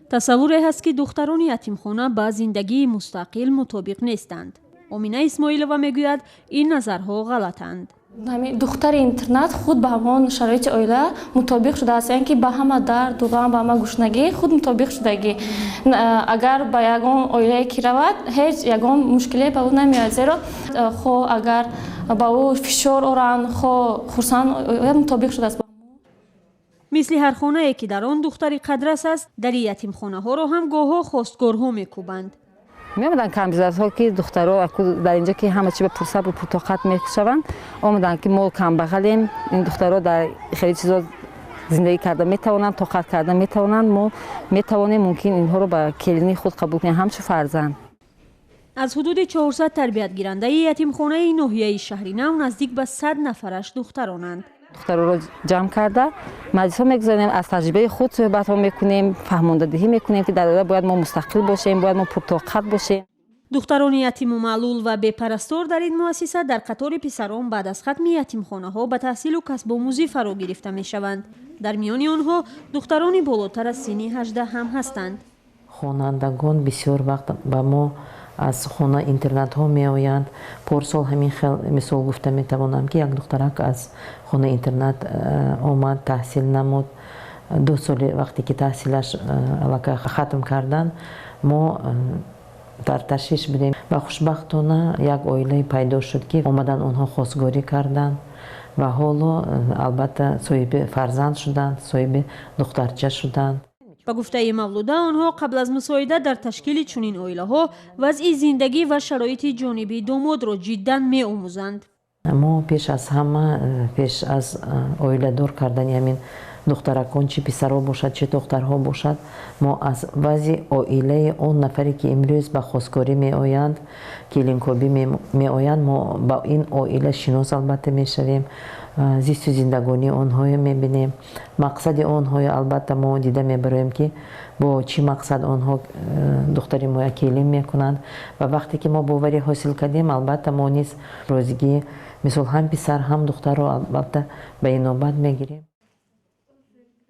Тасаввуре ҳаст, ки духтарони ятимхона ба зиндагии мустақил мутобиқ нестанд. Омина Исмоилова мегӯяд, ин назарҳо ғалатанд. Духтари интернат худ ба ҳамон шароити оила мутобиқ шудааст, яъне ки ба ҳама дарду ғам, ба ҳама гушнагӣ худ мутобиқ шудагӣ. Агар ба ягон оилае ки равад, ҳеҷ ягон мушкиле ба ӯ намеояд, зеро хоҳ агар ба ӯ фишор оранд, хоҳ хурсанд, мутобиқ шудааст. Мисли ҳар хонае, ки дар он духтари қадрас аст, дари ятимхонаҳоро ҳам гоҳҳо хостгорҳо мекӯбанд. Меомаданд камбизоатҳо, ки духтаро дар инҷо, ки ҳама чи ба пурсабру пуртоқат мешаванд, омаданд, ки мо камбағалем, ин духтаро дар хеле чизо зиндагӣ карда метавонанд, тоқат карда метавонанд, мо метавонем мумкин инҳоро ба келини худ қабул кунем ҳамчун фарзанд. Аз ҳудуди 400 тарбиятгирандаи ятимхонаи ноҳияи Шаҳринав наздик ба 100 нафараш духтаронанд. Духтароро ҷамъ карда маҷлисҳо мегузаронем, аз таҷрибаи худ суҳбатҳо мекунем, фаҳмондадиҳӣ мекунем, ки дар оила бояд мо мустақил бошем, бояд мо пуртоқат бошем. Духтарони ятиму маълул ва бепарастор дар ин муассиса дар қатори писарон баъд аз хатми ятимхонаҳо ба таҳсилу касбомӯзӣ фаро гирифта мешаванд. Дар миёни онҳо духтарони болотар аз синни 18 ҳам ҳастанд. Хонандагон бисёр вақт ба мо аз хона интернатҳо меоянд. Порсол ҳамин хел мисол гуфта метавонам, ки як духтарак аз хона интернат омад, таҳсил намуд. 2 соли вақте ки таҳсилаш аллакай хатм кардан, мо дар ташвиш будем ва хушбахтона як оилае пайдо шуд, ки омадан, онҳо хостгорӣ карданд ва ҳоло албатта соҳиби фарзанд шуданд, соҳиби духтарча шуданд. Ба гуфтаи Мавлуда, онҳо қабл аз мусоидат дар ташкили чунин оилаҳо вазъи зиндагӣ ва шароити ҷониби домодро ҷиддан меомӯзанд. Мо пеш аз ҳама, пеш аз оиладор кардани ҳамин духтаракон, чӣ писарҳо бошад, чӣ духтарҳо бошад, мо аз вазъи оилаи он нафаре, ки имрӯз ба хостгорӣ меоянд, келинкобӣ меоянд, мо ба ин оила шинос албатта мешавем, зисту зиндагонии онҳоро мебинем, мақсади онҳоро албатта мо дида мебароем, ки бо чӣ мақсад онҳо духтари моя келин мекунанд. Ва вақте ки мо боварӣ ҳосил кардем, албатта мо низ розигии, мисол, ҳам писар, ҳам духтарро албатта ба инобат мегирем.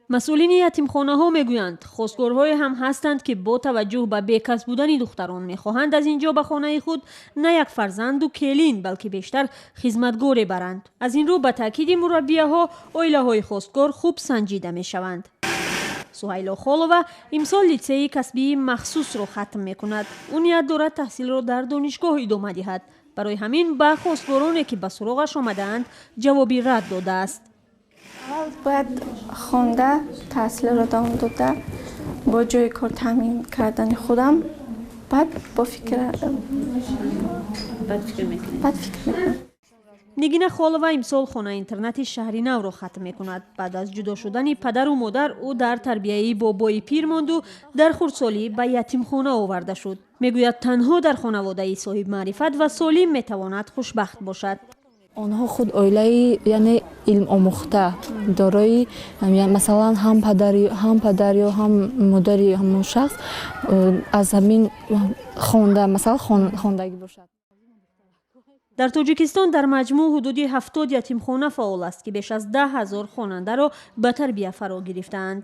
Масъулини ятимхонаҳо мегӯянд, хостгорҳое ҳам ҳастанд, ки бо таваҷҷӯҳ ба бекас будани духтарон мехоҳанд аз ин ҷо ба хонаи худ на як фарзанду келин, балки бештар хизматгоре баранд. Аз ин рӯ, ба таъкиди мураббияҳо, оилаҳои хостгор хуб санҷида мешаванд. Суҳайло Холова имсол литсеи касбии махсусро хатм мекунад. Ӯ ният дорад таҳсилро дар донишгоҳ идома диҳад. Барои ҳамин ба хостгороне, ки ба суроғаш омадаанд, ҷавоби рад додааст. Аввал бояд хонда, таҳсилро давом дода, бо ҷои кор таъмин кардани худам, баъд бо фикр баъд фикр мекунам. Нигина Холова имсол хонаи интернати Шаҳри Навро хатм мекунад. Баъд аз ҷудо шудани падару модар ӯ дар тарбияи бобои пир монду дар хурдсолӣ ба ятимхона оварда шуд. Мегӯяд, танҳо дар хонаводаи соҳибмаърифат ва солим метавонад хушбахт бошад. Онҳо худ оилаи, яъне илмомӯхта, дорои, масалан, ҳам падар ё ҳам модари ҳамон шахс аз ҳамин хонда, масалан, хондагӣ бошад. Дар Тоҷикистон дар маҷмӯъ ҳудуди 70 ятимхона фаъол аст, ки беш аз 10 000 хонандаро ба тарбия фаро гирифтаанд.